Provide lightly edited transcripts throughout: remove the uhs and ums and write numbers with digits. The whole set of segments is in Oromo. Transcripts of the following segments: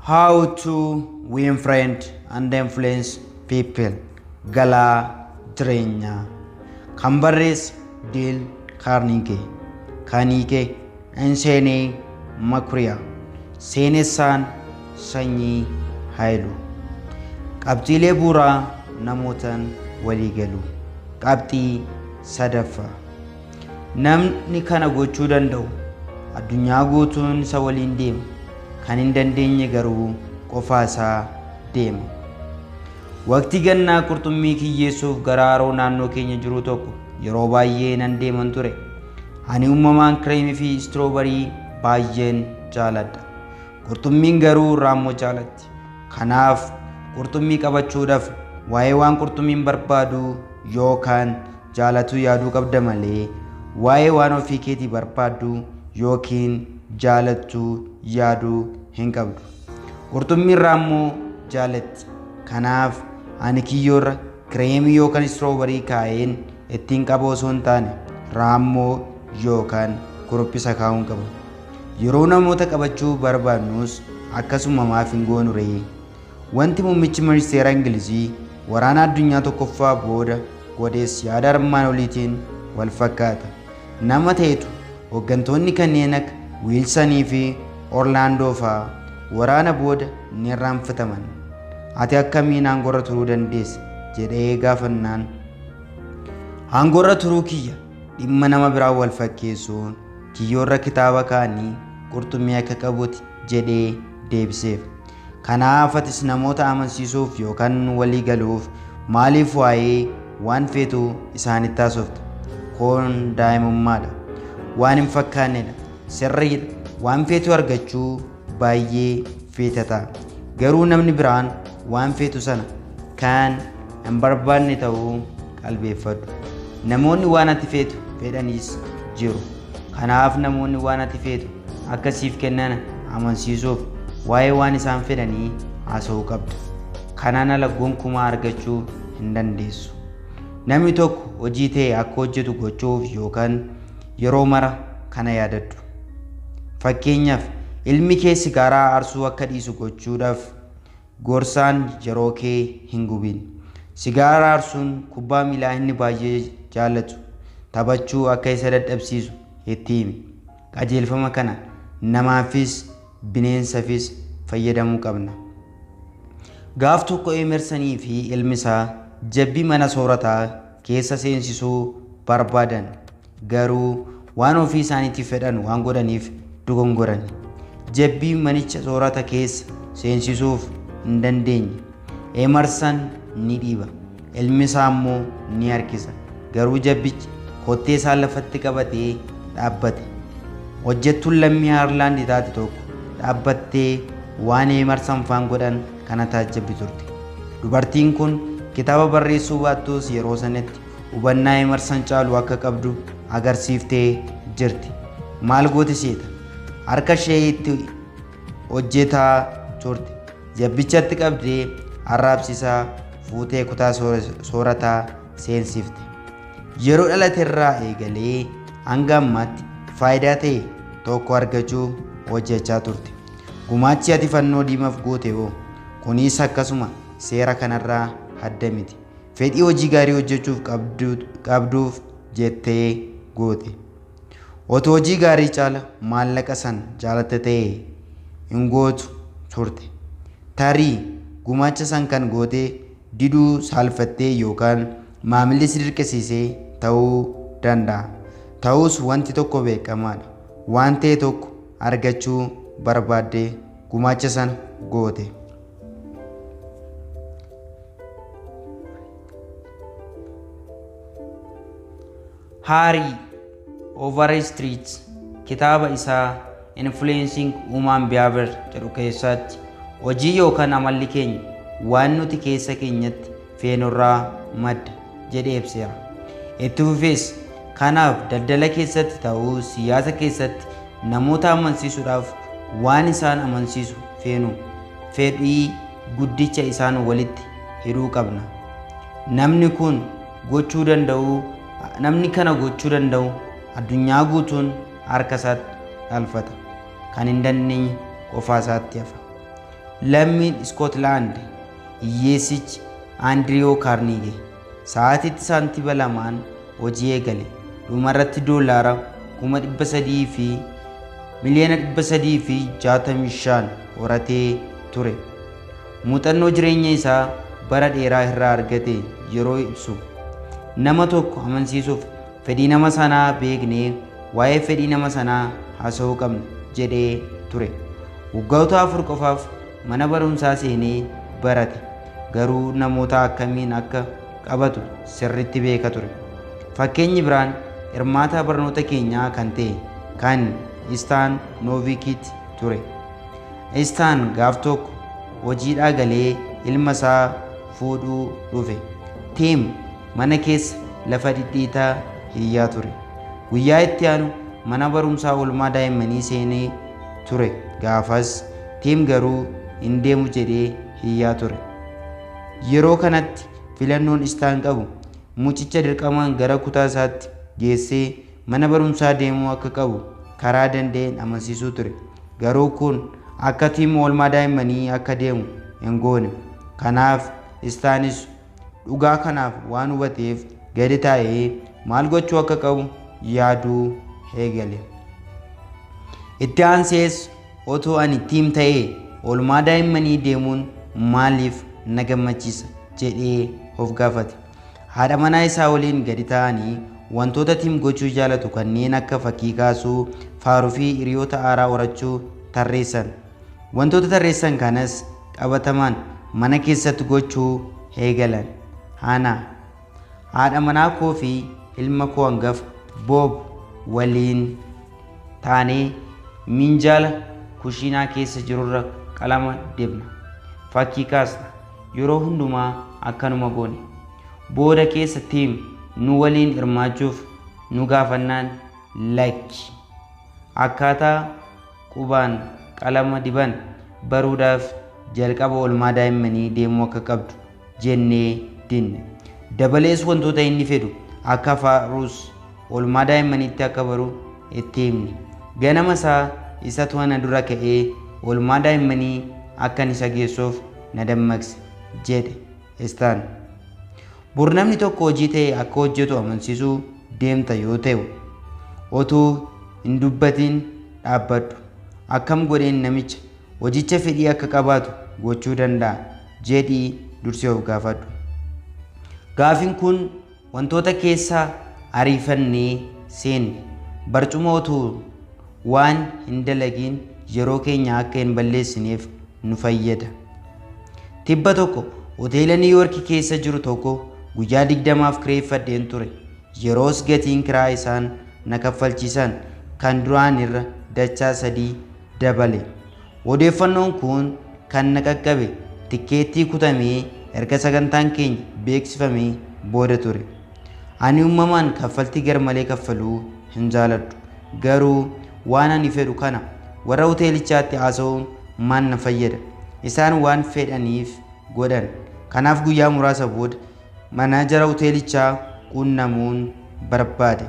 How to win friend and influence people. Galaa jireenyaa. Kan barreesse Dale Carnegie. Kan hiike Inseenee Makuriyaa. Seenessaan Sanyii Haayiluu. Qabxiilee bu'uuraa namootaan walii galuu. Qabxii sadaffaa. Namni kana gochuu danda'u addunyaa guutuun isa waliin deema. Kan hin dandeenye garuu qofaa isaa deema. Waqtii gannaa qurxummii kiyyeessuuf gara haroo naannoo keenya jiru tokko yeroo baay'ee nan deeman ture. Ani uumamaan kireemii fi istiroobarii baay'een jaaladha. Qurxummiin garuu raammoo jaalatti. Kanaaf qurxummii qabachuudhaaf waa'ee waan qurxummiin barbaadu yookaan jaalatu yaaduu qabda malee waa'ee waan ofii keetii barbaaddu yookiin jaalattu yaaduu hin qabdu. Qurxummiin raammoo jaalatti. Kanaaf ani kiyyoorra kireemii yookaan istiroobarii kaa'een ittiin qaba osoo hin taane raammoo yookaan kuruphisa kaa'uun qaba. Yeroo namoota qabachuu barbaadnus akkasuma maaf hin goonu ree? Wanti muummichi ministeera Ingilizii waraana addunyaa tokkoffaa booda godhes yaada armaan oliitiin wal fakkaata. Nama ta'etu hooggantoonni kanneen akka Wiilsanii fi Orlaandoo fa'aa waraana booda ni irraanfataman. Ati akkamiin aangorra turuu dandeessa jedhee gaafannaan aangorra turuu kiyya dhimma nama biraa wal fakkeessuun kiyyoorra kitaaba kaa'anii qurxummii akka qabuti jedhee deebiseef. Kanaaf atis namoota amansiisuuf yookaan walii galuuf maaliif waa'ee waan feetu isaanitti haasofta? Kun daa'imummaadha. Waan hin fakkaannedha. Sirriidha. Waan feetu argachuu baay'ee feeta ta'a. Garuu namni biraan waan feetu sana kan hin barbaanne ta'uu qalbeeffadhu. Namoonni waan ati feetu fedhanis jiru. Kanaaf namoonni waan ati feetu akka siif kennan amansiisuuf waa'ee waan isaan fedhanii haasa'uu qabda. Kanaan ala gonkumaa argachuu hin dandeessu. Namni tokko hojii ta'e akka hojjetu gochuuf yookaan yeroo mara kana yaadadhu. Fakkeenyaaf ilmi kee sigaaraa aarsuu akka dhiisu gochuudhaaf gorsaan yeroo kee hin gubin. Sigaaraa aarsuun kubbaa miilaa inni baay'ee jaallatu taphachuu akka isa dadhabsiisu itti himi. Qajeelfama kana namaafis bineensaafis fayyadamuu qabna. Gaaf tokko Emersanii fi ilmi isaa jabbii mana soorataa keessa seensisuu barbaadan garuu waan ofii isaaniitiif fedhan waan godhaniif dogongoran. Jabbii manicha soorata keessa seensisuuf hin dandeenye. Emerson ni dhiiba, ilmi isaa immoo ni harkisa. Garuu jabbichi kottee isaa lafatti qabatee dhaabbate. Hojjettuun lammii Ayirlaand taate tokko dhaabbattee waan Emerson faan godhan kana taajjabbi turte. Dubartiin kun kitaaba barreessuu baattus yeroo sanatti hubannaa Emerson caalu akka qabdu agarsiiftee jirti. Maal goote seeta? Harka ishee itti hojjetaa turte. Jabbichatti qabdee arraabsisaa fuutee kutaa soorataa seensifte. Yeroo dhalate irraa eegalee hanga ammaatti faayidaa ta'e tokko argachuu hojjechaa turte. Gumaachi ati fannoo diimaaf goote hoo? Kunis akkasuma seera kanarraa adda miti. Fedhii hojii gaarii hojjechuuf qabduuf jettee goote. Otoo hojii gaarii caala maallaqa san jaalatte ta'e hin gootu turte. Tarii gumaacha san kan goote diduu saalfattee yookaan maamilli si dirqisiisee ta'uu danda'a. Ta'us wanti tokko beekamaadha. Waan ta'e tokko argachuu barbaaddee gumaacha sana goote. Harry Overstreet kitaaba isaa Influencing Human Behavior jedhu keessatti hojii yookaan amalli keenya waan nuti keessa keenyatti feenurraa madda jedhee ibseera. Itti fufees kanaaf daldala keessatti ta'uu siyaasa keessatti namoota amansiisuudhaaf waan isaan amansiisu feenu fedhii guddicha isaan walitti hidhuu qabna. Namni kun gochuu danda'u namni kana gochuu danda'u addunyaa guutuun harka isaatti galfata. Kan hin dandeenye qofaa isaatti hafa. Lammiin Iskootlaand hiyyeessichi Andiriyoo Kaarnige sa'aatiitti saantima 2 hojii eegale. Dhumarratti doolaara 300,000 fi miliyoona 365 horatee ture. Muuxannoo jireenya isaa bara dheeraa irraa argate yeroo ibsu, nama tokko amansiisuuf fedhii nama sanaa beeknee waa'ee fedhii nama sanaa haasa'uu qabna jedhee ture. Waggoota 4 qofaaf mana barumsaa seenee barate, garuu namoota akkamiin akka qabatu sirriitti beeka ture. Fakkeenyi biraan hirmaata barnoota keenyaa kan ta'e kan Istaan Noovikiit ture. Istaan gaaf tokko hojiidhaa galee ilma isaa fuudhuu dhufe. Tiim mana keessa lafa dhidhiitaa hiyyaa ture. Guyyaa itti aanu mana barumsaa oolmaa daa'immanii seenee ture. Gaafas Tiim garuu hin deemu jedhee hiyyaa ture. Yeroo kanatti filannoon Istaan qabu mucicha dirqamaan gara kutaa isaatti geessee mana barumsaa deemuu akka qabu karaa danda'een amansiisuu ture. Garuu kun akka Tiim oolmaa daa'immanii akka deemu hin goone. Kanaaf Istaanis dhugaa kanaaf waan hubateef gadi taa'ee maal gochuu akka qabu yaaduu eegale. Itti aansees otoo ani Tiim ta'ee oolmaa daa'immanii deemuun maaliif na gammachiisa jedhee of gaafate. Haadha manaa isaa waliin gadi taa'anii wantoota Tiim gochuu jaalatu kanneen akka fakkii kaasuu, faaruu fi hiriyoota haaraa horachuu tarreessan. Wantoota tarreessan kanas qabatamaan mana keessatti gochuu eegalan. Haanaa, haadha manaa koo fi ilma koo hangafa Boob waliin taanee minjaala kushiinaa keessa jirurra qalama dibna. Fakkii kaasna. Yeroo hundumaa akkanuma goone. Booda keessa Tiim nu waliin hirmaachuuf nu gaafannaan lakki. Akkaataa qubaan qalama diban baruudhaaf jalqaba oolmaa daa'immanii deemuu akka qabdu jennee dinne. Dabalees wantoota inni fedhu akka faaruus oolmaa daa'immaniitti akka baru itti himne. Ganama isaa isatu ana dura ka'ee oolmaa daa'immanii akkan isa geessuuf na dammaqse jedhe Istaan. Bor namni tokko hojii ta'e akka hojjetu amansiisuu deemta yoo ta'u, otoo hin dubbatiin dhaabbadhu. Akkam godheen namicha hojicha fedhii akka qabaatu gochuu danda'a jedhii dursee of gaafadhu. Gaafiin kun wantoota keessa ariifannee seenne barcuma otoo waan hin dalagiin yeroo keenya akka hin balleessineef nu fayyada. Tibba tokko hoteela Niiwuyoork keessa jiru tokko guyyaa 20 kireeffadheen ture. Yeroos gatiin kiraa isaan na kaffalchiisan kan duraan irra dachaa 3 dabale. Odeeffannoon kun kan na qaqqabe tikkeettii kutamee erga sagantaan keenya beeksifamee booda ture. Ani uumamaan kaffaltii garmalee kaffaluu hin jaaladhu. Garuu waan ani fedhu kana warra hoteelichaatti haasa'uun maal na fayyada? Isaan waan fedhaniif godhan. Kanaaf guyyaa muraasa booda manaajara hoteelichaa quunnamuun barbaade.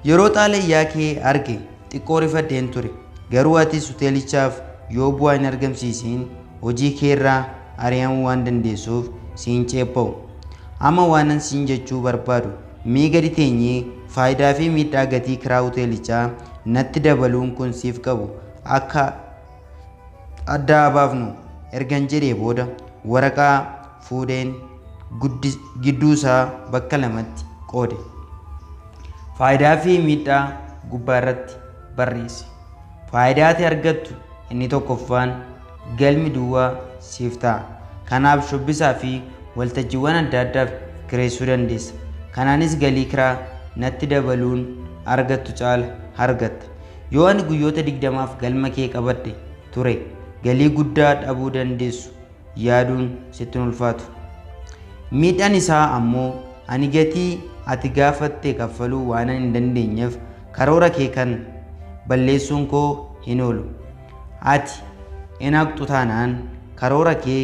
Yeroo xalayyaa kee arge xiqqoo rifadheen ture. Garuu atis hoteelichaaf yoo bu'aa hin argamsiisiin hojii keerraa ari'amuu waan dandeessuuf siin ceepha'u. Amma waanan siin jechuu barbaadu mee gadi teenyee faayidaa fi miidhaa gatii kiraa hoteelichaa natti dabaluun kun siif qabu akka adda baafnu ergan jedhee booda waraqaa fuudheen gidduu isaa bakka lamatti qoode. Faayidaa fi miidhaa gubbaa irratti barreesse. Faayidaa ati argattu inni tokkoffaan galmi duwwaa siif ta'a. Kanaaf shubbisaa fi waltajjiiwwan adda addaaf kireessuu dandeessa. Kanaanis galii kiraa natti dabaluun argattu caala argatta. Yoo ani guyyoota 20 galma kee qabadhe ture galii guddaa dhabuu dandeessu yaaduun sitti hin ulfaatu. Miidhaan isaa ammoo ani gatii ati gaafatte kaffaluu waan hin dandeenyeef karoora kee kan balleessuun koo hin oolu. Ati hin haqxu taanaan karoora kee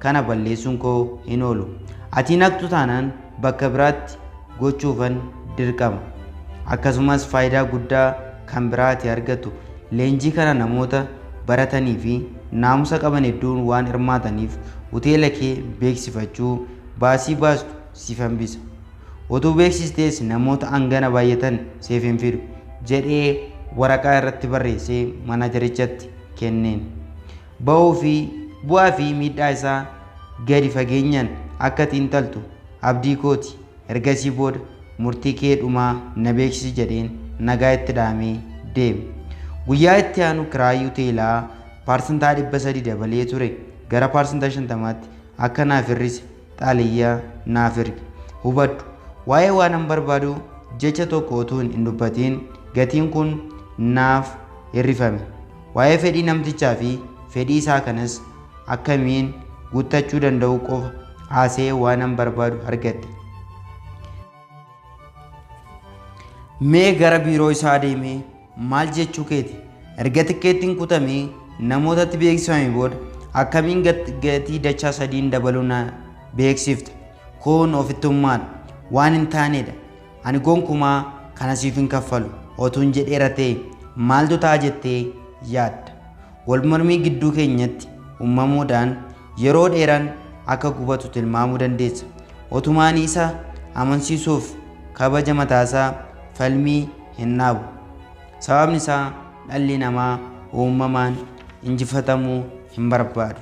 kana balleessuun koo hin oolu. Ati hin haqxu taanaan bakka biraatti gochuufan dirqama. Akkasumas faayidaa guddaa kan biraa ati argattu leenjii kana namoota baratanii fi naamusa qaban hedduun waan hirmaataniif hoteela kee beeksifachuu baasii baastu siif hambisa. Otuu beeksistees namoota hangana baay'atan siif hin fidu jedhee waraqaa irratti barreessee manaajerichatti kenneen. Ba'uu fi bu'aa fi miidhaa isaa gadi fageenyaan akka xiinxaltu abdii kooti. Ergasii booda murtii kee dhumaa na beeksisi jedheen nagaa itti dhaamee deeme. Guyyaa itti aanu kiraayii hoteelaa 300% dabalee ture gara 50%tti akka naaf hir'ise xalayyaa naaf erge. Hubadhu, waa'ee waan an barbaadu jecha tokko utuu hin dubbatiin gatiin kun naaf hir'ifame. Waa'ee fedhii namtichaa fi fedhii isaa kanas akkamiin guuttachuu danda'u qofa haasa'ee waan an barbaadu argadhe. Mee gara biiroo isaa deemee maal jechuu keeti? Erga tikkeettiin kutamee namootatti beeksifame booda akkamiin gatii dachaa sadiin dabaluu na beeksifta? Kun ofittummaadha. Waan hin taanedha. Ani gonkumaa kana siif hin kaffalu. Otuun jedheera ta'e maaltu ta'a jettee yaadda? Wal mormii gidduu keenyatti uumamuudhaan yeroo dheeraan akka gubatu tilmaamuu dandeessa. Otumaan isa amansiisuuf kabaja mataasaa falmii hin dhaabu. Sababni isaa dhalli namaa uumamaan injifatamuu hin barbaadu.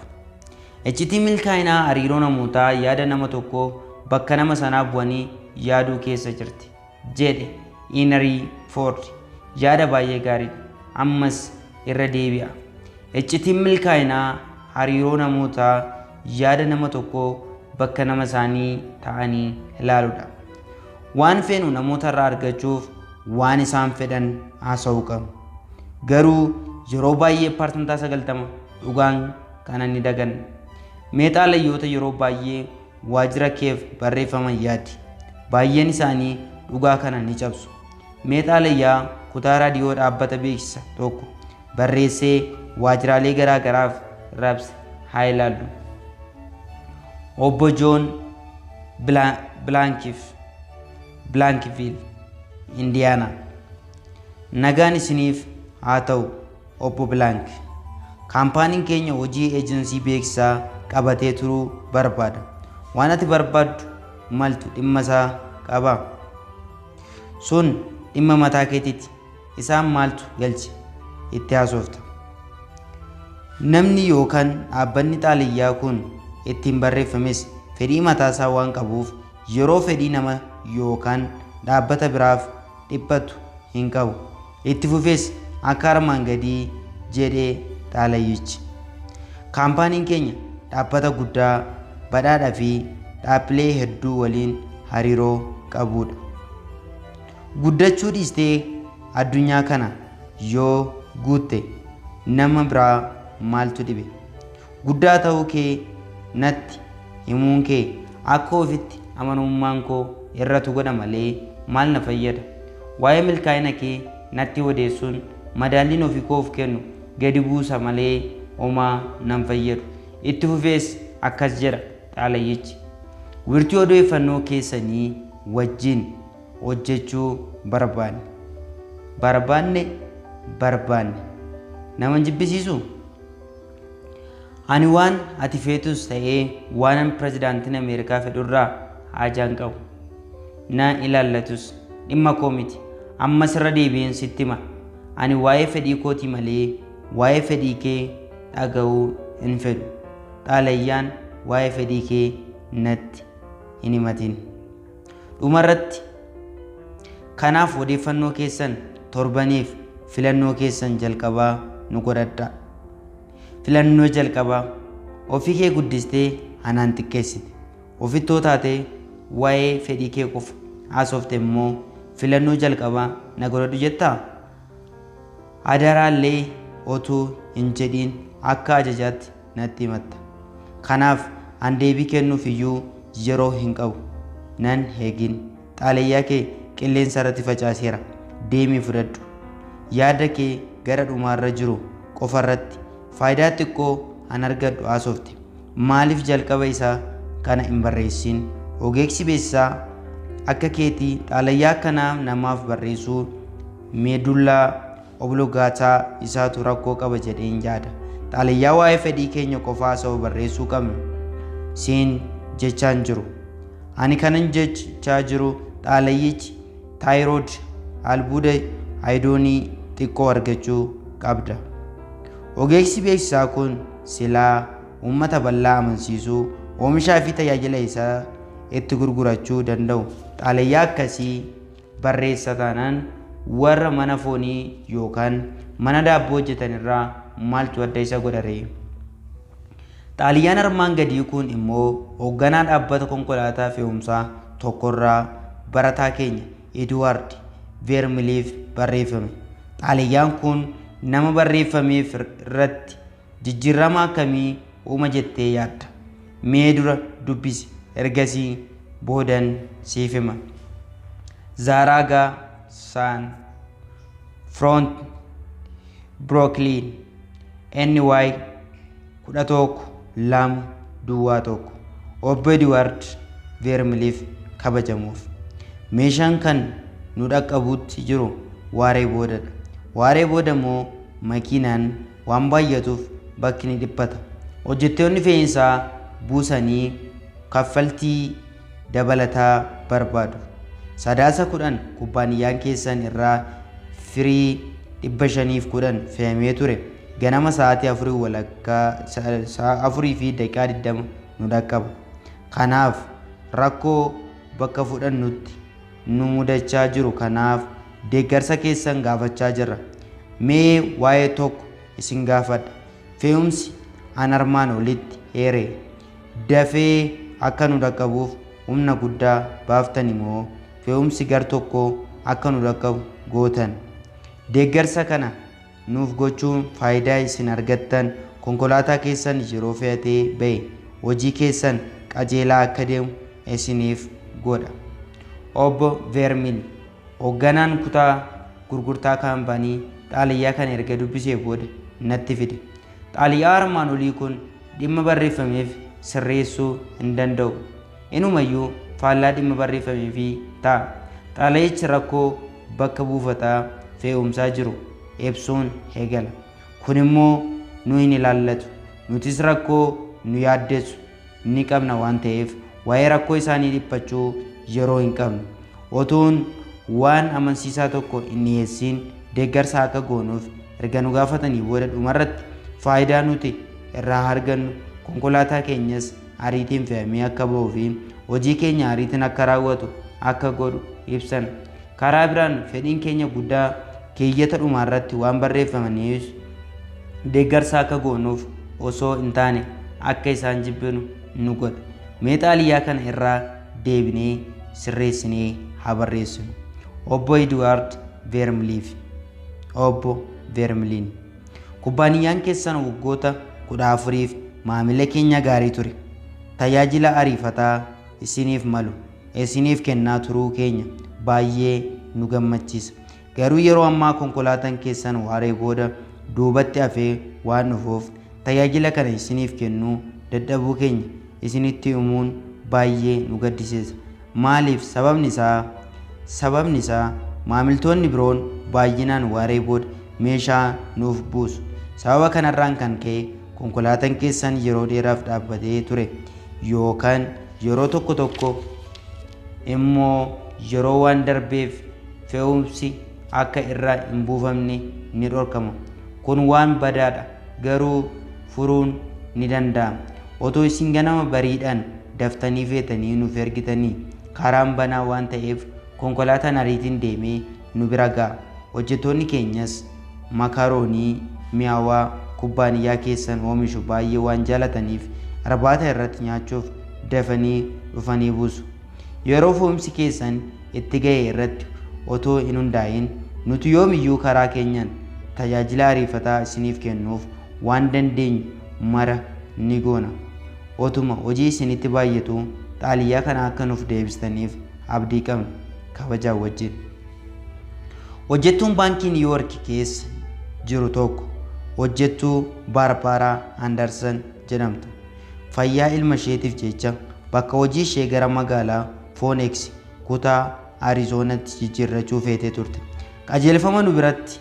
Iccitii milkaa'inaa hariiroo namootaa yaada nama tokkoo bakka nama sanaa bu'anii yaaduu keessa jirti jedhe Henry Ford. Yaada baay'ee gaariidha. Ammas irra deebi'a. Iccitiin milkaa'inaa hariiroo namootaa yaada nama tokkoo bakka nama isaanii ta'anii ilaaluudha. Waan feenu namoota irraa argachuuf waan isaan fedhan haasa'uu qabna. Garuu yeroo baay'ee 90% dhugaan kana ni daganna. Mee xalayyoota yeroo baay'ee waajjira keef barreeffaman yaadi. Baay'een isaanii dhugaa kana ni cabsu. Mee xalayyaa kutaa raadiyoo dhaabbata beeksisa tokko barreessee waajjiraalee garaa garaaf raabse haa ilaallu. Obbo Joon Bilaankivil, Indiyaanaa. Nagaan isiniif haa ta'u Obbo Bilaank. Kaampaaniin keenya hojii eejensii beeksisaa qabatee turuu barbaada. Waan ati barbaaddu maltu dhimma isaa qaba. Sun dhimma mataa keetiiti. Isaan maaltu galche itti haasofta. Namni yookaan dhaabbanni xalayyaa kun ittiin barreeffames fedhii mataasaa waan qabuuf yeroo fedhii nama yookaan dhaabbata biraaf dhiphatu hin qabu. Itti fufees akka armaan gadii jedhee xalayyichi. Kaampaaniin keenya dhaabbata guddaa badhaadhaa fi dhaabbilee hedduu waliin hariiroo qabudha. Guddachuu dhiistee addunyaa kana yoo guutte nama biraa maaltu dhibe? Guddaa ta'uu kee natti himuun kee akka ofitti amanamummaan koo irratu godha malee maal na fayyada? Waa'ee milkaa'ina kee natti odeessuun madaalliin ofii koof kennu gadi buusa malee homaa nan fayyadu. Itti fufees akkas jedha xalayyichi. Wiirtuu odeeffannoo keessanii wajjin hojjechuu barbaanne. Barbaanne. Nama jibbisiisu? Ani waan ati feetus ta'ee waan pirezidaantiin Ameerikaa fedhurraa haajaan qabu. Na ilaallatus dhimma koo miti. Ammas irra deebi'een sitti hima. Ani waa'ee fedhii kootii malee waa'ee fedhii kee dhaga'uu hin fedhu. Xalayyaan waa'ee fedhii kee natti hin himatin. Dhumarratti kanaaf odeeffannoo keessan torbaniif filannoo keessan jalqabaa nu godhadhaa. Filannoo jalqabaa ofii kee guddistee anaan xiqqeessite. Ofittoo taatee waa'ee fedhii kee qofa haasofte immoo filannoo jalqabaa na godhadhu jettaa? Adaraallee otuu hin jedhiin akka ajajaatti natti himatta. Kanaaf an deebii kennuuf iyyuu yeroo hin qabu. Nan eegin. Xalayyaa kee qilleensa irratti facaaseera. Deemii fudhadhu. Yaada kee gara dhumaarra jiru qofarratti faayidaa xiqqoo an argadhu haasofte. Maaliif jalqaba isaa kana hin barreessin? Ogeessi beeksisaa akka keetii xalayyaa akkanaa namaaf barreessuu meedullaa oblogaataa isaatu rakkoo qaba jedheen yaada. xalayyaa waa'ee fedhii keenya qofaa haasa'u barreessuu qabnu siin jechaan jiru. Ani kanan jechaa jiru xalayyichi taayirood albuuda ayidoonii xiqqoo argachuu qabda. Ogeessi beeksisaa kun silaa uummata bal'aa amansiisuu oomishaa fi tajaajila isaa itti gurgurachuu danda'u. Xalayyaa akkasii barreessa taanaan warra mana foonii yookaan mana daabboo hojjetan irraa maaltu adda isa godha ree? Xaaliyyaan armaan gadii kun immoo hoogganaa dhaabbata konkolaataa fe'umsaa tokkorraa barataa keenya Eduwaard Veermiliif barreeffame. Xaaliyyaan kun nama barreeffameef irratti jijjiirama akkamii uuma jettee yaadda? Mee dura dubbisi, ergasii boodan siif hima. Zaaraagaa Saan Front Brooklyn NY 11 2 0 1. Obbo Eduwaard Veermiliif kabajamuuf. Meeshaan kan nu dhaqqabutti jiru waaree boodadha. Waaree booda immoo makiinaan waan baay'atuuf bakki ni dhiphata. Hojjettoonni fe'iinsaa buusanii kaffaltii dabalataa barbaadu. Sadaasa 10 kubbaaniyyaan keessan irraa firii 510 fe'amee ture. Ganama sa'aatii 4:20 nu dhaqqaba. Kanaaf rakkoo bakka fudhannutti nu mudachaa jiru kanaaf deeggarsa keessan gaafachaa jirra. Mee waa'ee tokko isin gaafadha. Fe'umsi an armaan olitti heere dafee akka nu dhaqqabuuf humna guddaa baaftan immoo fe'umsi gar tokko akka nu dhaqqabu gootan. Deeggarsa kana nuuf gochuun faayidaa isin argattan konkolaataa keessan yeroo fe'atee ba'e hojii keessan qajeelaa akka deemu isiniif godha. Obbo Veermil hoogganaan kutaa gurgurtaa kaampaanii xalayyaa kana erga dubbisee booda natti fide. Xalayyaa armaan olii kun dhimma barreeffameef sirreessuu hin danda'u. Inumayyuu faallaa dhimma barreeffameefii ta'a. Xalayichi rakkoo bakka buufataa fe'umsaa jiru ibsuun eegala. Kun immoo nu hin ilaallatu. Nutis rakkoo nu yaaddessu ni qabna waan ta'eef waa'ee rakkoo isaanii dhiphachuu yeroo hin qabnu. Otuun waan amansiisaa tokko hin dhiyeessiin deeggarsa akka goonuuf erga nu gaafatanii booda dhumarratti faayidaa nuti irraa argannu konkolaataa keenyas ariitiin fe'amee akka ba'uu fi hojii keenya ariitiin akka raawwatu akka godhu ibsan. Karaa biraan fedhiin keenya guddaa keeyyata dhumaarratti waan barreeffamaniif deeggarsa akka goonuuf osoo hin taane akka isaan jibbinu nu godha. Mee xalayyaa kana irraa deebinee sirreessinee haa barreessinu. Obbo Eduwaard Veermiliif. Obbo Veermiliin. Kubbaaniyyaan keessan waggoota 14f maamila keenya gaarii ture. Tajaajila ariifataa isiniif malu isiniif kennaa turuu keenya baay'ee nu gammachiisa. Garuu yeroo ammaa konkolaataan keessan waaree booda duubatti hafee waan dhufuuf tajaajila kana isiniif kennuu dadhabuu keenya isinitti himuun baay'ee nu gaddisiisa. Maaliif? Sababni isaa maamiltoonni biroon baay'inaan waaree booda meeshaa nuuf buusu. Sababa kanarraan kan ka'e konkolaataan keessan yeroo dheeraaf dhaabbatee ture yookaan yeroo tokko tokko immoo yeroo waan darbeef fe'umsi akka irraa hin buufamne ni dhorkama. Kun waan badaadha, garuu furuun ni danda'ama. Otoo isin ganama bariidhaan daftanii feetanii nuuf ergitanii karaan banaa waan ta'eef konkolaataan ariitiin deemee nu bira ga'a. Hojjettoonni keenyas makaroonii mi'aawaa kubbaaniyyaa keessan oomishu baay'ee waan jaalataniif irbaata irratti nyaachuuf dafanii dhufanii buusu. Yeroo fe'umsi keessan itti ga'e irratti otoo hin hundaa'in nuti yoomiyyuu karaa keenyaan tajaajila ariifataa isiniif kennuuf waan dandeenyu mara ni goona. Otuma hojii isinitti baay'atu xalayyaa kana akka nuuf deebistaniif abdii qabna. Kabajaa wajjin. Hojjettuun baankii Niiwuyoork keessa jiru tokko hojjettuu Baarbaaraa Anderson jedhamtu. Fayyaa ilma isheetiif jecha bakka hojii ishee gara magaalaa Fooneks kutaa Ariizoonaatti jijjiirrachuu feetee turte. Qajeelfama nu biratti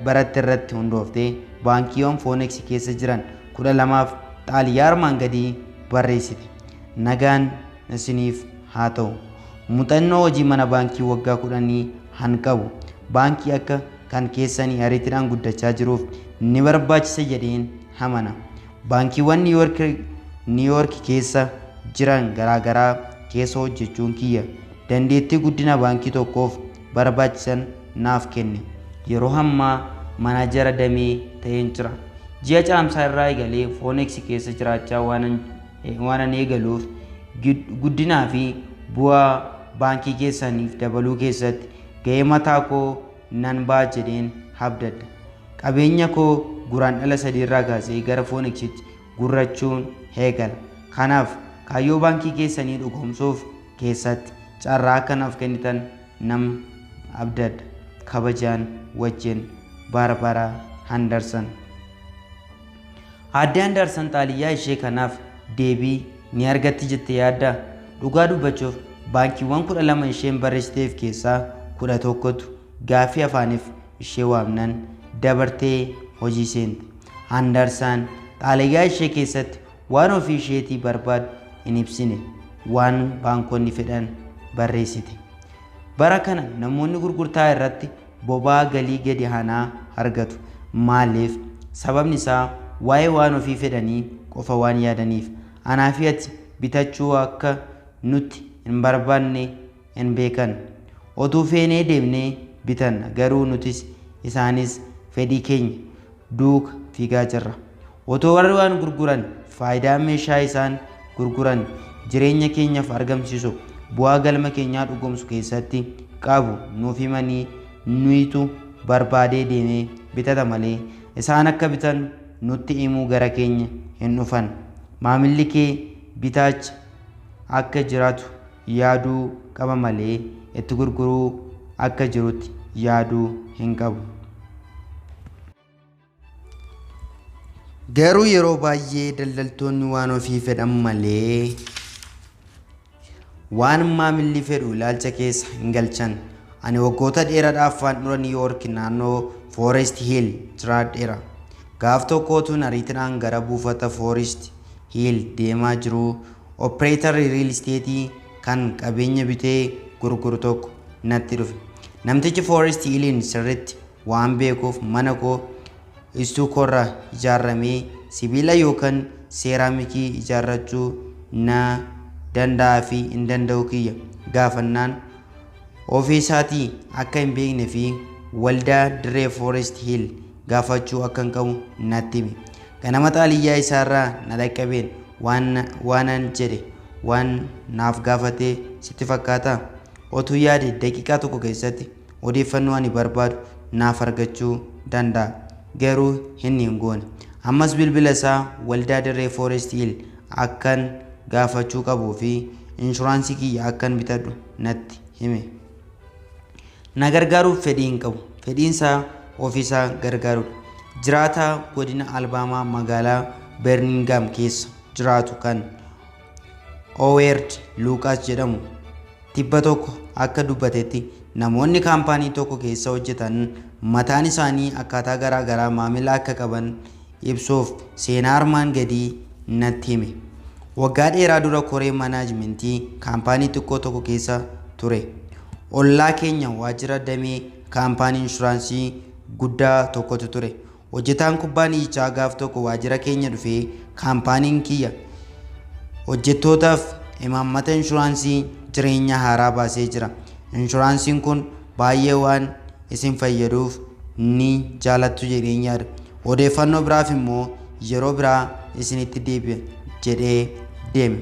baratte irratti hundooftee baankiiwwan Foonex keessa jiran 12f xaaliyaa armaan gadii barreessite. Nagaan isiniif haa ta'u. Muuxannoo hojii mana baankii waggaa 10 han qabu. Baankii akka kan keessanii ariitiidhaan guddachaa jiruuf ni barbaachisa jedheen amana. Baankiiwwan Niiwuyoork keessa jiran garaagaraa keessa hojjechuun kiyya dandeettii guddina baankii tokkoof barbaachisan naaf kenne. Yeroo ammaa manaajara damee ta'een jira. Ji'a caamsaa irraa eegalee Foonex keessa jiraachaa waanan eegaluuf guddinaa fi bu'aa baankii keessaniif dabaluu keessatti ga'ee mataa koo nan ba'a jedheen abdadha. Qabeenya koo guraandhala 3 irraa kaasee gara Foonexitti gurrachuun eegala. Kanaaf kaayyoo baankii keessanii dhugoomsuuf keessatti carraa akkanaaf kennitan nam abdadha. Kabajaan wajjin Baarbaraa Handarsan. Aadde Handarsan xaaliyaa ishee kanaaf deebii ni argatti jettee yaaddaa? Dhugaa dubbachuuf baankiiwwan 12 isheen barreessiteef keessaa 11tu gaaffii afaaniif ishee waamnan dabartee hojii seente. Handarsan xaaliyaa ishee keessatti waan ofii isheetii barbaadu hin ibsine, waan baankonni fedhan barreessite. Bara kana namoonni gurgurtaa irratti boba'aa galii gadi aanaa argatu. Maaliif? Sababni isaa waa'ee waan ofii fedhanii qofa waan yaadaniif. Anaa fi ati bitachuu akka nuti hin barbaanne hin beekan. Otuu feenee deemnee bitanna, garuu nutis isaanis fedhii keenya duuka fiigaa jirra. Otoo warri waan gurguran faayidaa meeshaa isaan gurguran jireenya keenyaaf argamsiisu bu'aa galma keenyaa dhugoomsu keessatti qabu nuuf himanii nuyitu barbaadee deemee bitata malee isaan akka bitan nutti himuu gara keenya hin dhufan. Maamilli kee bitaacha akka jiraatu yaaduu qaba malee itti gurguruu akka jirutti yaaduu hin qabu. Garuu yeroo baay'ee daldaltoonni waan ofii fedhan malee waan maamilli fedhu ilaalcha keessa hin galchan. Ani waggoota dheeraadhaaf handhuura Niiwuyoork naannoo Forest Hill jiraadheera. Gaaf tokko otuun ariitiidhaan gara buufata Forest Hill deemaa jiruu opereetarri riil isteetii kan qabeenya bitee gurguru tokko natti dhufe. Namtichi Forest Hilliin sirriitti waan beekuuf mana koo istuukoorraa ijaaramee sibiila yookaan seeraamikii ijaarrachuu na danda'aa fi hin danda'u kiyya gaafannaan ofii isaatii akka hin beekne fi waldaa dirree Forest Hill gaafachuu akka hin qabu natti hime. Ganama xaaliyyaa isaarraa na dhaqqabeen waanan jedhe waan naaf gaafatee sitti fakkaataa? Otuu yaade daqiiqaa tokko keessatti odeeffannoo ani barbaadu naaf argachuu danda'a. Garuu inni hin goone. Ammas bilbila isaa waldaa dirree Forest Hill akkan gaafachuu qabuu fi inshuraansii kiyya akkan bitadhu natti hime. Na gargaaruuf fedhii hin qabu. Fedhiin isaa ofiisaa gargaaruudha. Jiraataa godina Alabaamaa magaalaa Birmingham keessa jiraatu kan Howard Lucas jedhamu tibba tokko akka dubbatetti namoonni kaampaanii tokko keessa hojjetan mataan isaanii akkaataa garaa garaa maamila akka qaban ibsuuf seenaa armaan gadii natti hime. Waggaa dheeraa dura koree manaajimentii kaampaanii xiqqoo tokko keessa ture. Ollaa keenya waajjira damee kaampaanii inshuraansii guddaa tokkotu ture. Hojjetaan kubbaaniyyichaa gaaf tokko waajjira keenya dhufee kaampaaniin kiyya hojjettootaaf imaammata inshuraansii jireenya haaraa baasee jira. Inshuraansiin kun baay'ee waan isin fayyaduuf ni jaalattu jedheen yaada. Odeeffannoo biraaf immoo yeroo biraa isinitti deebi'a jedhee deeme.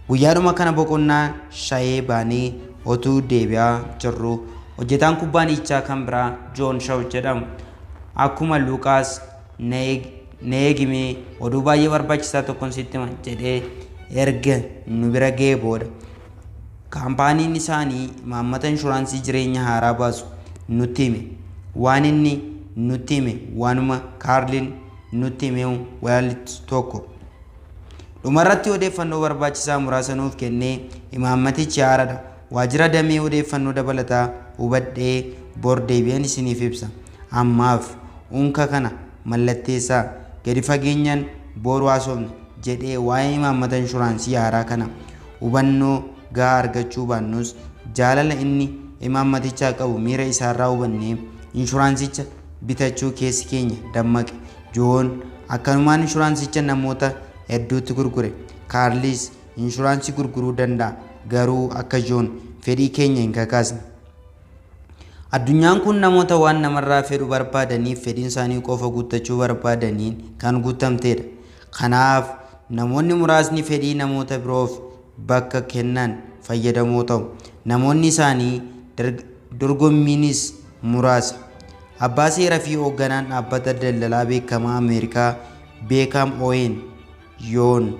Guyyaadhuma kana boqonnaa shayee baanee otuu deebi'aa jirru hojjetaan kubbaaniyyichaa kan biraa Joon Shaw jedhamu akkuma Luuqaas na eegimee oduu baay'ee barbaachisaa tokkoon sitti hima jedhee erga nu bira ga'ee booda kaampaaniin isaanii imaammata inshuraansii jireenya haaraa baasu nutti hime. Waan inni nutti hime waanuma Kaarlin nutti hime walitti tokko. Dhumarratti odeeffannoo barbaachisaa muraasa nuuf kennee imaammatichi haaraadha. Waajjira damee odeeffannoo dabalataa hubadhee bor deebi'een isiniif ibsa. Ammaaf unka kana mallatteessaa gadi fageenyaan boru haasofna jedhee waa'ee imaammata inshuraansii haaraa kana hubannoo gahaa argachuu baannus jaalala inni imaammatichaa qabu miira isaarraa hubannee inshuraansicha bitachuu keessi keenya dammaqe. Joon akkanumaan inshuraansicha namoota hedduutti gurgure. Kaarlis inshuraansii gurguruu danda'a garuu akka Joon fedhii keenya hin kakaasne. Addunyaan kun namoota waan namarraa fedhu barbaadaniif fedhiin isaanii qofa guuttachuu barbaadaniin kan guutamtedha. Kanaaf namoonni muraasni fedhii namoota biroof bakka kennan fayyadamoo ta'u. Namoonni isaanii dorgommiinis muraasa. Abbaa seeraa fi hoogganaan dhaabbata daldalaa beekamaa Ameerikaa Beekam Owen Yoon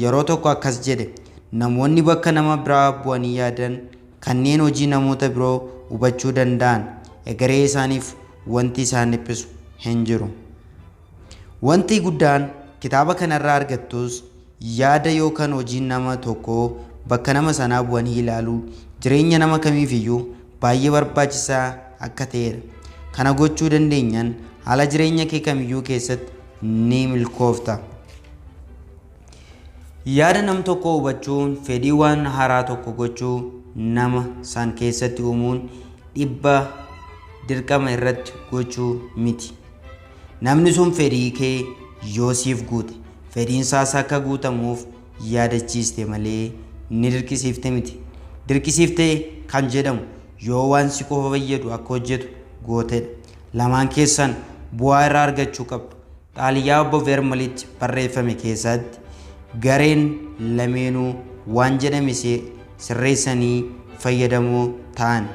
yeroo tokko akkas jedhe: namoonni bakka nama biraa bu'anii yaadan kanneen hojii namoota biroo hubachuu danda'an egeree isaaniif wanti isaan dhiphisu hin jiru. Wanti guddaan kitaaba kanarraa argattus yaada yookaan hojii nama tokkoo bakka nama sanaa bu'anii ilaaluu jireenya nama kamiifiyyuu baay'ee barbaachisaa akka ta'edha. Kana gochuu dandeenyaan haala jireenya kee kamiyyuu keessatti ni milkoofta. Yaada nam tokkoo hubachuun fedhii waan haaraa tokko gochuu nama san keessatti uumuun dhibba dirqama irratti gochuu miti. Namni sun fedhii kee yoo siif guute fedhiin isaas akka guutamuuf yaadachiiste malee ni dirqisiifte miti. Dirqisiiftee kan jedhamu yoo waan si qofa fayyadu akka hojjetu gootedha. Lamaan keessan bu'aa irraa argachuu qabdu. Xaaliyaa obbo Veermalitti barreeffame keessatti gareen lameenuu waan jedhame sirreessanii fayyadamoo ta'an.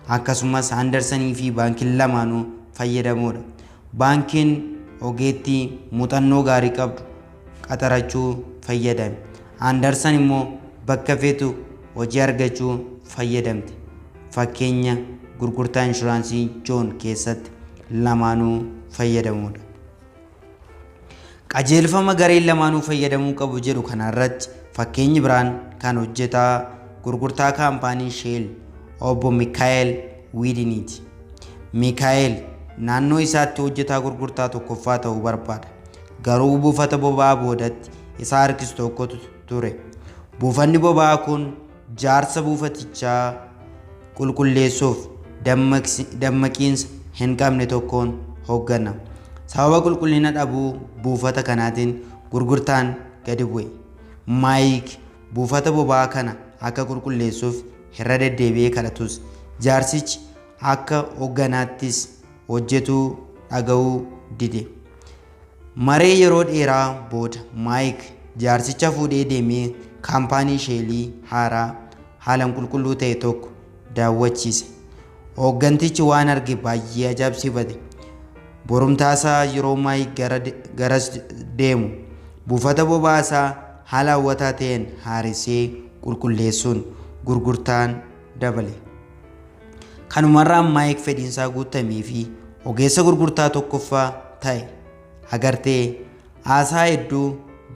Akkasumas Andersanii fi baankiin lamaanuu fayyadamoodha. Baankiin ogeettii muuxannoo gaarii qabdu qaxarachuu fayyadame. Andersan immoo bakka feetu hojii argachuu fayyadamte. Fakkeenya gurgurtaa inshuraansii Joon keessatti lamaanuu fayyadamoodha. Qajeelfama gareen lamaanuu fayyadamuu qabu jedhu kanarratti fakkeenyi biraan kan hojjetaa gurgurtaa kaampaanii Sheel obbo Mikaa'el Wiidiniiti. Mikaa'el naannoo isaatti hojjetaa gurgurtaa tokkoffaa ta'uu barbaada. Garuu buufata boba'aa boodatti isa harkisu tokkotu ture. Buufanni boba'aa kun jaarsa buufatichaa qulqulleessuuf dammaqiinsa hin qabne tokkoon hoogganama. Sababa qulqullina dhabuu buufata kanaatiin gurgurtaan gadi bu'e. Maayik buufata boba'aa kana akka qulqulleessuuf irra deddeebi'ee kadhatus jaarsichi akka hoogganaattis hojjetuu dhaga'uu dide. Maree yeroo dheeraa booda Maayik jaarsicha fuudhee deemee kaampaanii Sheelii haaraa haalaan qulqulluu ta'e tokko daawwachiise. Hooggantichi waan arge baay'ee ajaa'ibsiifate. Borumtaasaa yeroo Maayik garas deemu buufata boba'aasaa haala hawwataa ta'een haaressee qulqulleessuun gurgurtaan dabale. Kanumarraan Maayik fedhiinsaa guutamee fi ogeessa gurgurtaa tokkoffaa ta'e. Agartee haasaa hedduu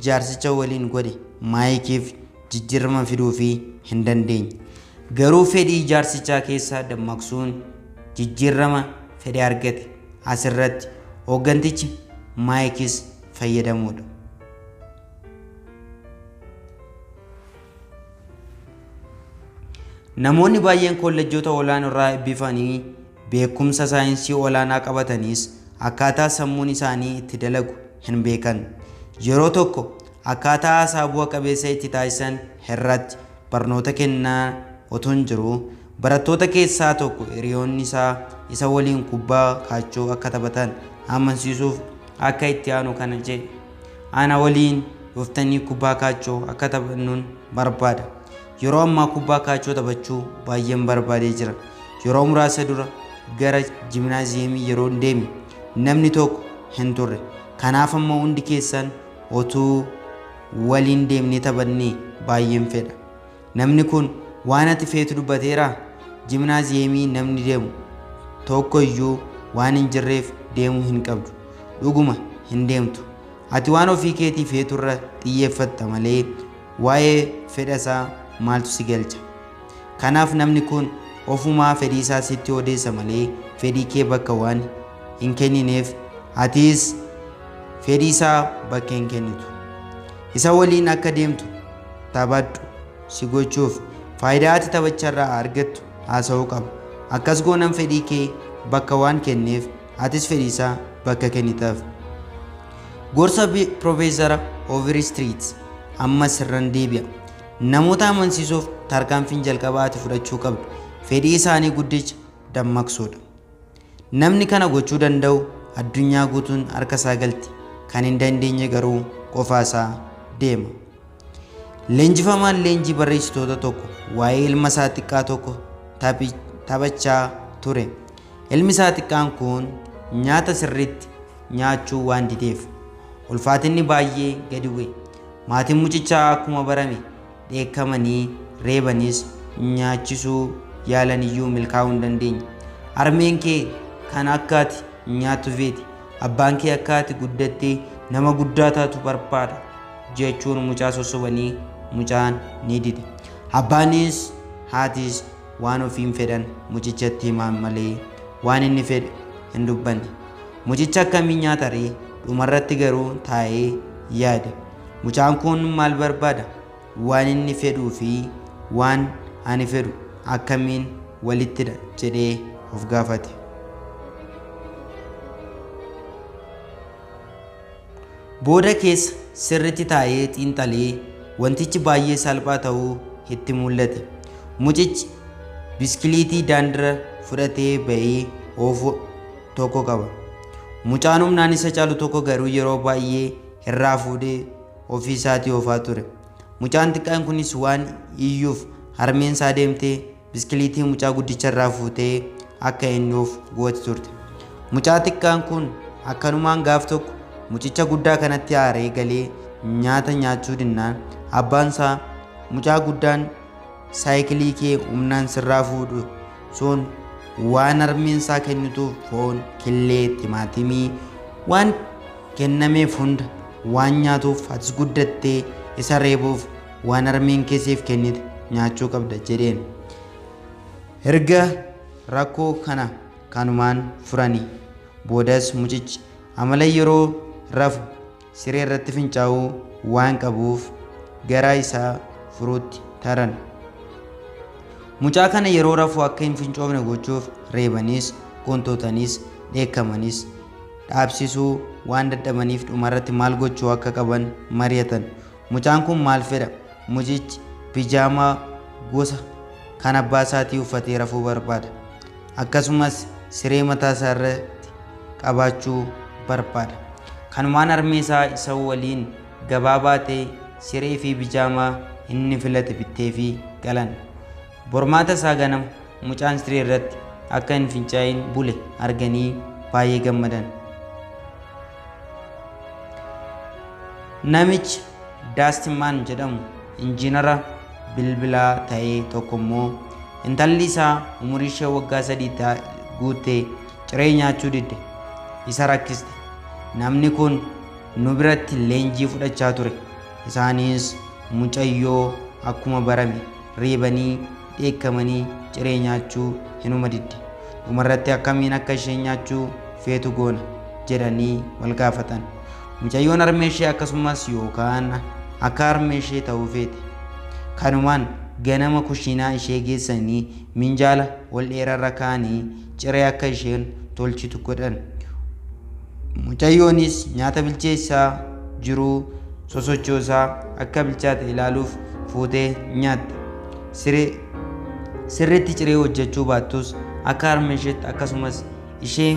jaarsicha waliin godhe Maayikiif jijjiirama fiduufii hin dandeenye. Garuu fedhii jaarsichaa keessaa dammaqsuun jijjiirama fedhe argate. Asirratti hooggantichi Maayikis fayyadamuudha. Namoonni baay'een kolleejjota olaanoo irraa eebbifamanii beekumsa saayinsii olaanaa qabatanis akkaataa sammuun isaanii itti dalagu hin beekan. Yeroo tokko akkaataa haasaa bu'a qabeessa itti taasisan irratti barnoota kennaa otoo hin jiru barattoota keessaa tokko hiriyoonni isaa isa waliin kubbaa kaachoo akka taphatan amansiisuuf akka itti aanu kana jedhe. Ana waliin dhuftanii kubbaa kaachoo akka taphannuun barbaada. Yeroo ammaa kubbaa kaachoo taphachuu baay'een barbaadee jira. Yeroo muraasa dura gara jiimnaaziyeemii yeroo deeme namni tokko hin turre. Kanaaf amma hundi keessan otuu waliin deemnee taphannee baay'een fedha. Namni kun waan ati feetu dubbateeraa? Jiimnaaziyeemii namni deemu tokko iyyuu waan hin jirreef deemuu hin qabdu. Dhuguma hin deemtu. Ati waan ofii keetii feeturra xiyyeeffatta malee waa'ee fedha isaa maaltu si galcha? Kanaaf namni kun ofumaa fedhii isaa sitti odeessa malee fedhii kee bakka waan hin kennineef atis Fedhii isaa bakka hin kennitu. Isa waliin akka deemtu taphadhu si gochuuf faayidaa ati taphicharraa argattu haasa'uu qaba. Akkas goonan fedhii kee bakka waan kenneef atis fedhii isaa bakka kennitaaf. Gorsa Piroofeesara Overstreet ammas irran deebi'a. Namoota amansiisuuf tarkaanfiin jalqabaa ati fudhachuu qabdu fedhii isaanii guddicha dammaqsuudha. Namni kana gochuu danda'u addunyaa guutuun harka isaa galti. Kan hin dandeenye garuu qofaa isaa deema. Leenjifamaan leenjii barreessitoota tokko waa'ee ilma isaa xiqqaa tokko taphachaa ture. Ilmi isaa xiqqaan kun nyaata sirriitti nyaachuu waan dideef ulfaatinni baay'ee gadi bu'e. Maatiin mucichaa akkuma barame dheekkamanii reebanis nyaachisuu yaalan iyyuu milkaa'uu hin dandeenye. Harmeen kee kan akka ati nyaattu feeti. Abbaan kee akka ati guddattee nama guddaa taatu barbaada jechuun mucaa sossobanii mucaan ni dide. Abbaanis haatis waan ofiin fedhan mucichatti himan malee waan inni fedhe hin dubbanne. Mucicha akkamiin nyaata ree? Dhumarratti garuu taa'ee yaade. Mucaan kun maal barbaada? Waan inni fedhuu fi waan ani fedhu akkamiin walittidha jedhee of gaafate. Booda keessa sirriitti taa'ee xiinxalee wantichi baay'ee salphaa ta'uu itti mul'ate. Mucichi biskiliitii daandiirra fudhatee ba'ee oofu tokko qaba. Mucaan humnaan isa caalu tokko garuu yeroo baay'ee irraa fuudhee ofii isaatii oofaa ture. Mucaan xiqqaan kunis waan iyyuuf harmeen isaa deemtee biskiliitii mucaa guddicha irraa fuutee akka inni oofu gooti turte. Mucaa xiqqaan kun akkanumaan gaaf tokko mucicha guddaa kanatti aaree galee nyaata nyaachuu dinnaan abbaan isaa mucaa guddaan saayikilii kee humnaan sirraa fuudhu sun waan harmeen isaa kennituuf foon, killee, timaatimii waan kennameef hunda waan nyaatuuf atis guddattee isa reebuuf waan harmeen kee siif kennite nyaachuu qabda jedheen. Erga rakkoo kana kanumaan furanii boodas mucichi amala yeroo rafu siree irratti fincaa'uu waan qabuuf garaa isaa furuutti taran. Mucaa kana yeroo rafu akka hin fincoofne gochuuf reebanis, qontootanis, dheekkamanis dhaabsisuu waan dadhabaniif dhumarratti maal gochuu akka qaban mari'atan. Mucaan kun maal fedha? Mucichi pijaamaa gosa kan abbaa isaatii uffatee rafuu barbaada. Akkasumas siree mataa isaa irratti qabaachuu barbaada. Kanumaan harmee isaa isa waliin gabaa baatee siree fi pijaamaa inni filate bitteefii galan. Bormaata isaa ganama mucaan siree irratti akka hin fincaa'in bule arganii baay'ee gammadan. Namichi Daastimaan jedhamu injiinara bilbilaa ta'e tokko immoo intalli isaa umurii ishee waggaa 3 guuttee ciree nyaachuu didde isa rakkiste. Namni kun nu biratti leenjii fudhachaa ture. Isaanis mucayyoo akkuma barame reebanii dheekkamanii ciree nyaachuu hinuma didde. Dhumarratti akkamiin akka isheen nyaachuu feetu goona jedhanii wal gaafatan. Mucayyoon harmee ishee akkasumas yookaan akka harmee ishee ta'uu feete. Kanumaan ganama kushiinaa ishee geessanii minjaala ol dheeraarra kaa'anii ciree akka isheen tolchitu godhan. Mucayyoonis nyaata bilcheessaa jiruu sosochoosaa akka bilchaate ilaaluuf fuutee nyaatte. Sirriitti ciree hojjechuu baattus akka harmee isheetti akkasumas ishee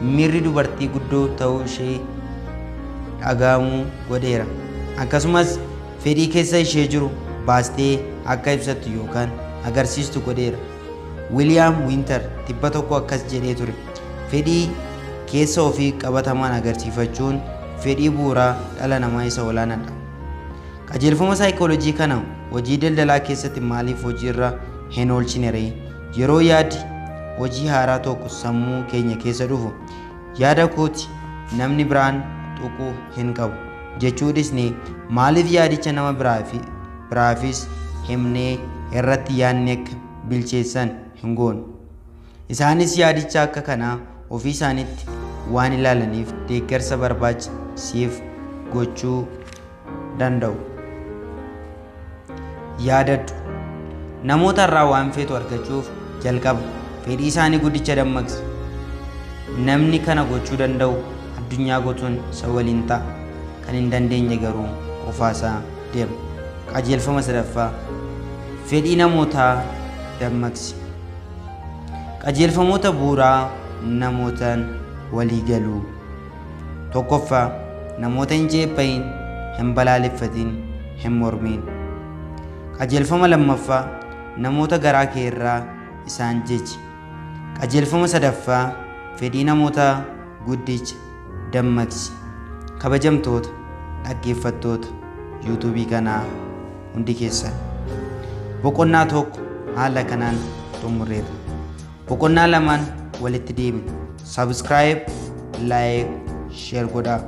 miirri dubartii guddoo ta'uu ishee dhaga'amuu godheera. Akkasumas fedhii keessa ishee jiru baastee akka ibsattu yookaan agarsiistu godheera. Wiiliyaam Wiinter tibba tokko akkas jedhee ture. Fedhii keessa ofii qabatamaan agarsiifachuun fedhii bu'uuraa dhala namaa isa olaanaadha. Qajeelfama saayikooloojii kana hojii daldalaa keessatti maaliif hojiirra hin oolchine ree? Yeroo yaadi hojii haaraa tokko sammuu keenya keessa dhufu yaada kooti namni biraan tuquu hin qabu jechuu dhisnee maaliif yaadicha nama biraafis himnee irratti yaadni akka bilcheessan hin goonu. Isaanis yaadicha akka kanaa ofii isaaniitti waan ilaalaniif deeggarsa barbaacha siif gochuu danda'u. Yaadadhu, namoota irraa waan feetu argachuuf jalqaba fedhii isaanii guddicha dammaqsi. Namni kana gochuu danda'u addunyaa guutuun isa waliin ta'a. Kan hin dandeenye garuu qofaasaa deema. Qajeelfama sadaffaa, fedhii namootaa dammaqsi. Qajeelfamoota bu'uuraa namootaan walii galuu. Tokkoffaa, namoota hin ceephayin, hin balaaleffatin, hin mormiin. Qajeelfama lammaffaa, namoota garaa kee irraa isaan jechi. Qajeelfama sadaffaa, fedhii namoota guddicha dammaqsi. Kabajamtoota dhaggeeffattoota yuutuubii kanaa hundi keessan, boqonnaa 1 haala kanaan xumurreerra. Boqonnaa 2n walitti deemina. Subscribe, like, share godhaa.